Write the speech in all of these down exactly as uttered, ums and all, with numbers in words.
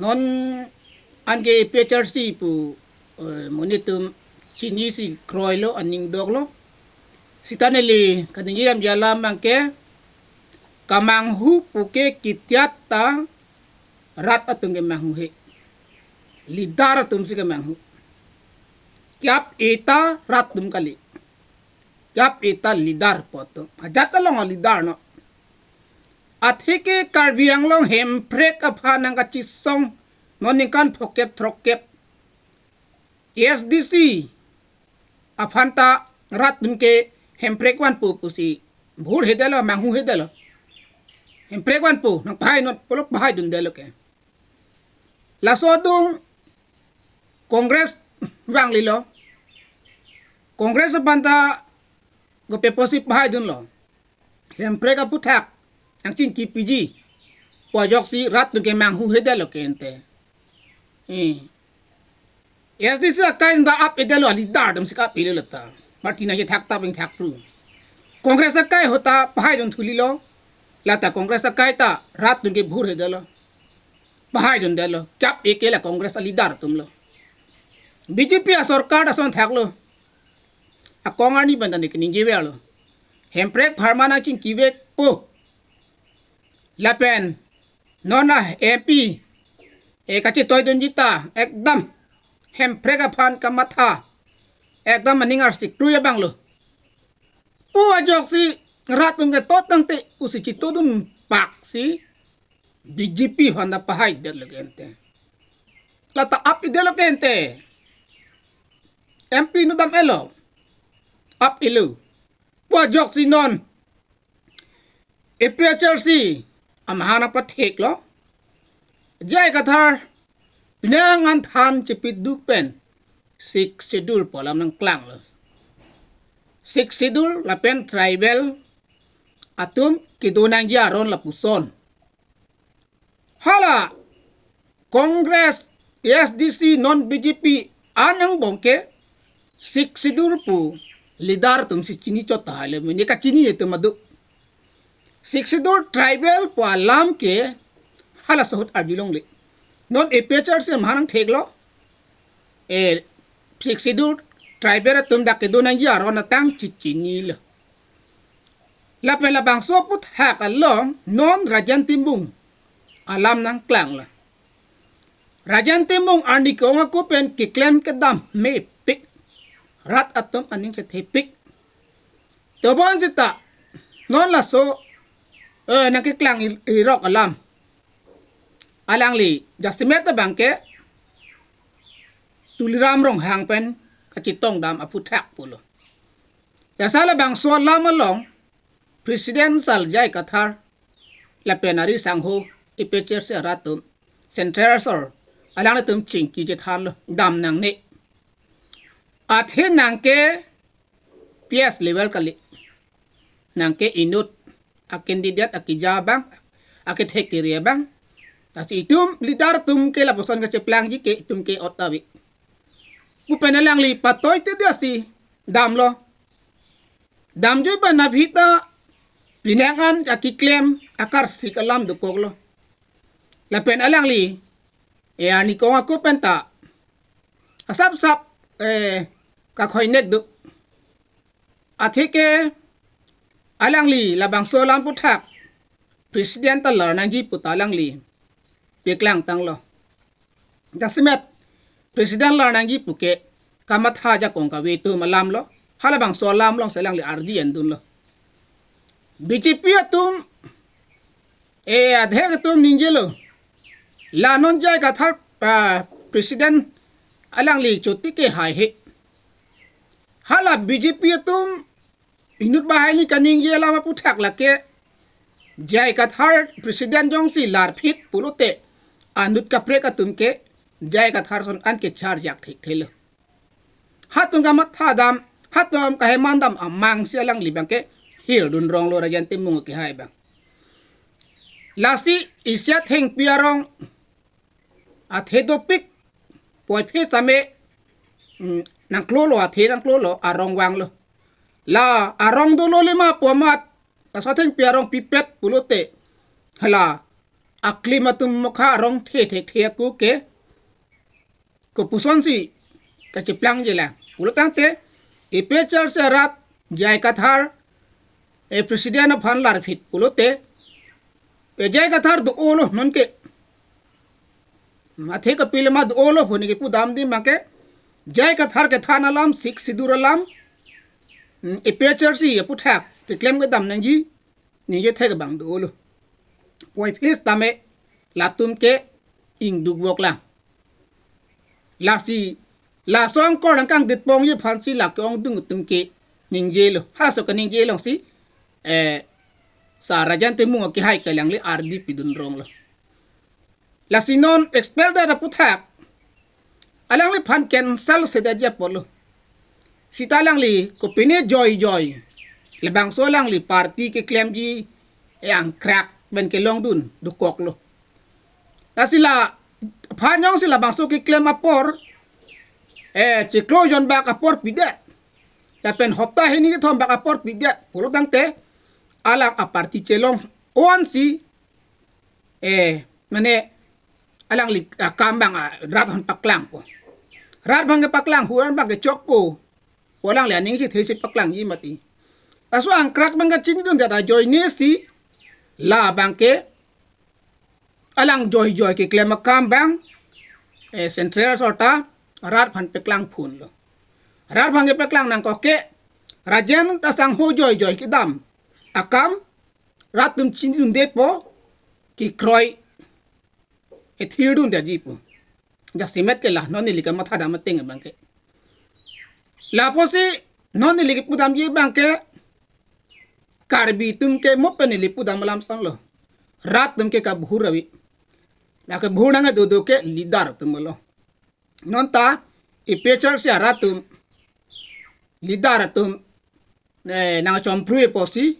Non anke A P H L C pu, eh, monit atum chinisi kroilo, aning doklo. Sita neli kaningje damji alam abangke, kemanghu puke ketiat ta rat atum kemanghuhe. Leader atumsi kemanghu. Kep-e ta rat atum kali. Kep-e ta leader pu atum. Ajat along a-leader non. Atheke Karbi Anglong hemprek aphan nangkachisong non ningkan phokep throkkep. A S D C aphan ta rat atum ke hemprek vanpo pusi bhurhedetlo, manghuhedetlo. Hemprek vanpo, nangpahai non pulo, pahaidundetlo ke. Laso adung Congress vanglelo. Congress aphan ta kopi pusi pahaidunlo. Hemprek aphuthak nangchingkipiji pu ajoksi rat atum kemanghuhedetlo ke ante. Eh. A S D C akai ta ap-edetlo, a-leader atumsi ap-edetlo ta. Party nangchethak ta pingthak ru. Congress akai ahut ta pahaidunthu lilo. Lata Congress akai ta rat atum ke bhurhedetlo. Pahaidundetlo. Kep-e ke la Congress a-leader atumlo. B J P asorkar ta ason thaklo. Akong arni pen ta neli kaningjeverlo. Hemprek apharman nangchingkivekpo. Lapen non a-M P, eh, kachetoidunji ta ekdam hemprek aphan kamatha, ekdam aning arsik krui abanglo pu ajoksi rat atum ke tot tangte usi chetodun paksi B J P aphan ta pahaidetlo ke ante. Lata ap-edetlo ke ante. M P inut dam-etlo. Ap-elo. Pu ajoksi non A P H L C amahang nangpatheklo. J I Kathar pining an than chepiduk pen Sixth Schedule pu alam nangklanglo. Sixth Schedule lapen tribal atum kedo nangji aron lapuson. Hala Congress, A S D C, non B J P an angbong ke Sixth Schedule pu leader atumsi chini chot tahai le, mene kachini atum adu. Sixth Schedule tribal pu alam ke halaso ahut arjulongle. Non A P H L C amahang nangtheklo. Eh, Sixth Schedule tribal atum dak kedo nangji aron atang chichinilo. Lapen labangso aphuthak along non Rajen Timung alam nangklanglo. Rajen Timung arni ke-ong ako pen keklem kedam mepik. Rat atum aning kethepik. Tobon seta non laso, eh, nangkeklang i-, irok alam. Alangli jasemet abangke Tuliram Ronghang pen kachetongdam aphuthak pulo. Jasa labangso alam along President sal J I Kathar lapen ari sangho A P H L C arat atum, Central asor, alanglitum chingki chethanlo, dam nangne. Athe nangke P S level kali. Nangke inut a-candidate akeja abang, akethek kere abang. Lasi itum leader atum ke lapuson kacheplangji ke itum ke ot ave pu pen alangli patoite dia si damlo. Damjui pen aphi ta pining an akeklem akarsik alam dokoklo. Lapen alangli, eh, arni ke-ong ako pen ta asapsap, eh, kakhoinek do. Atheke alangli labangso alam aphuthak President ta lar nangji pu ta alangli paklang tanglo. Jasemet President lar nangji puke kamatha ajakong kave atum alamlo. Halabangso alam alongsi alangli ardi endunlo. B J P atum, eh, adhek atum ningjelo. La non J I Kathar, ah, President alangli chotiki haihe. Hala B J P atum inut bahaini kaningje alam aphuthak lake J I Kathar President jongsi larphit pulote anut kaprek atum ke J I Kathar ason an kecharjak thekthelo. Hatum kamathadam, hatum kahemandam amangsi alangli abangke hirdun ronglo Rajen Timung kehai abang. Lasi isi athengpi arong athe dopik, puvoiphit tame, mm, nangklolo, athe nangklolo, arong vanglo. La arong dolo lema pu amat, laso athengpi arong pipet pulote, hala aklim atum mokha arong the thekthe ako ke kopusonsi kacheplangji lang pulo tangte, APHLC arat J I Kathar, e president aphan larphit pulote, e J I Kathar do-olo nonke. Mathe kapil ma do-olo pu neli kepudam di abangke, J I Kathar kethan alam, Sixth Schedule alam, mm, APHLC aputhak keklem kedam nangji, ningje thek abang do-olo. Poi phis tame latum ke ingduk vok lang. Lasi, laso angkor nangkangdit pongji aphansi la ke-ongdung atum ke ningjelo. Halaso kaningje alongsi, eh, Sir Rajen Timung akehai ke alangli ardi pidun ronglo. Lasi non expel det aputhak alangliphan cancel sedetji apotlo. Seta alangli kopine joijoi, labangso alangli party keklemji, e angkrak pen kelongdun dokoklo. Lasi laphan jongsi labangso keklem apor, eh, chiklo jon bak apor pidet, lapen hopta hini kethom bak apor pidet pulo tangte, alang aparty chelong-onsi, eh, mane alangli akam abang, ah, rat aphan paklangpo. Rat abang kepaklang, huran abang kechokpo pu alangli aning chethesi paklangji mati. Laso angkrak abang kachinidundet ajoinesi, la abangke alang joijoi keklem akam abang, eh, central asor ta rat aphan paklang phunlo. Rat abang kepaklang nangkok ke, Rajen ta sangho joijoi kedam akam rat atum chinidundepo, kekroi ethirdundetji pu. Jasemet ke la non neli kamathadam ateng abangke. Lapusi non neli kepudamji abangke, Karbi atum ke mo pen neli pudam alam sanglo. Rat atum ke kabhur avi. La kebhur nangkedo do ke leader atumlo. Non ta APHLC arat atum, leader atum, eh, nangchomprui apotsi,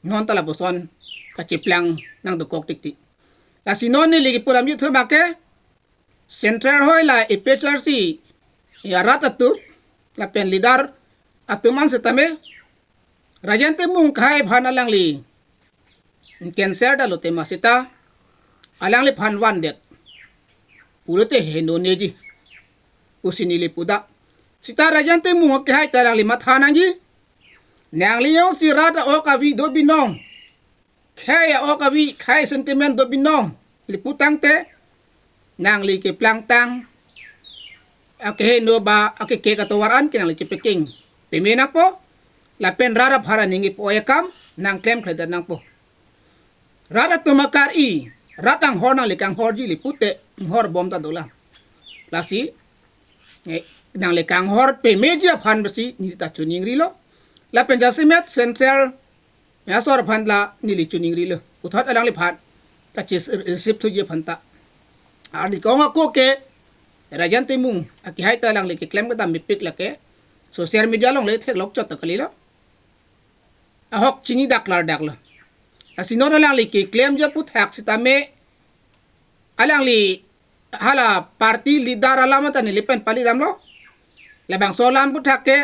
non ta lapuson kacheplang nangdokok tiktik. Lasi non neli kepudamji thu abangke, central ahoi la APHLC arat atum, lapen leader atum an setame, Rajen Timung akehai aphan alangli cancel detlo tema seta, alangliphan vandet pulote heno neji pusi neli puda. Seta Rajen Timung akehai ta alangli matha nangji. Nangli jongsi rat a-ok avi do binong, khei a-ok avi, khei sentiment do binong, neli pu tangte, nangli keplangtang akeheno ba akekek atovar an ke nangli chepekeng peme nangpo, lapen rat aphan aning ipo akam nangklemkledet nangpo. Rat atum akari, rat anghor nangli kanghorji, neli pute, anghor bom ta dolang. Lasi, eh, nangli kanghor pemeji aphan pusi neli ta chiningrilo. Lapen jasemet central asor aphan la neli chiningrilo. Puthot alangliphan kachi-receive thuji aphan ta. Ardi ke-ong ako ke, Rajen Timung akehai ta alangli keklem kedam mepik lake social media along le theklok chot ta kalilo. Ahok chinidak klardaklo. Lasi non alangli keklemji aputhak setame, alangli hala party leader alam ta neli pen palidamlo. Labangso alam aputhak ke,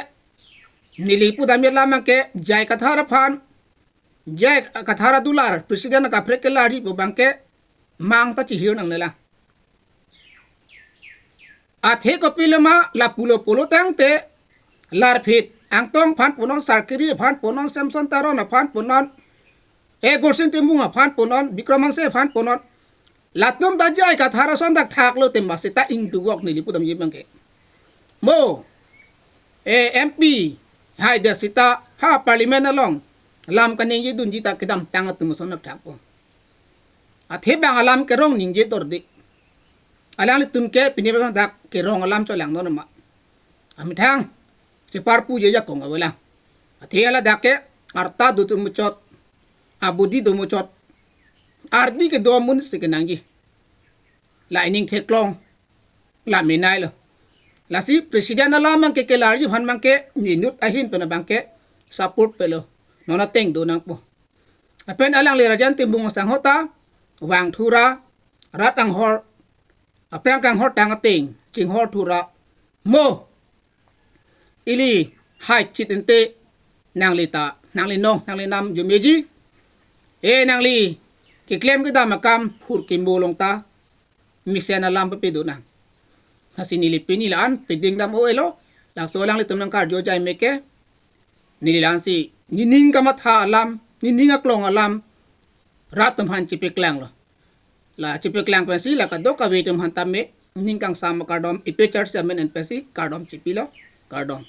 neli pudamji alam abangke, J I Kathar aphan, J I Kathar adular president akaprek kelarji pu abangke, mang ta chihir nangnelo. Athe kopiloma lapulo pulo tangte, larphit Angtong aphan punon, Sarkiri aphan punon, Samson Teron aphan punon, e Gorsing Timung aphan punon, Bikram Hanse aphan punon. Latum ta J I Kathar ason dak thaklo tema seta ingduk vok neli pudamji abangke. Mo, e M P haidet seta ha parliament along lam kaningjedunji ta kedamtang atum ason dak thakpo. Athe bang alam kerong ningje dorde. Alanglitum ke pini bang dak kerong alam cholangnon ma. Amethang cheparpuji ajakong avelang. Athe hala dak ke arta do atum muchot, abudi do muchot, ardi kedo amun si kenangji. La ining theklong, la menailo. Lasi president alam abangke kelarji aphan abangke, ninut ahin pen abangke support pelo. Non ateng do nangpo. Lapen alangli Rajen Timung asangho ta vangthu ra, rat anghor, aphrang kanghor tang ateng chinghorthu ra, mo ili hai chit ente, nangli ta, nangli nong, nangli nam jumeji, e nangli keklem kedam akam hur kimbo along ta mesen alam papedo nang. Lasi neli pini la-an peding dam o elo, laso alanglitum nangkarju jai meke, neli la-ansi nening kamatha alam, nening aklong alam rat atum aphan chepaklanglo. La chepaklang pensi la kadokave atum aphan tame ning kangsam akardom ipe charsi amen en pensi kardom chepilo, kardom.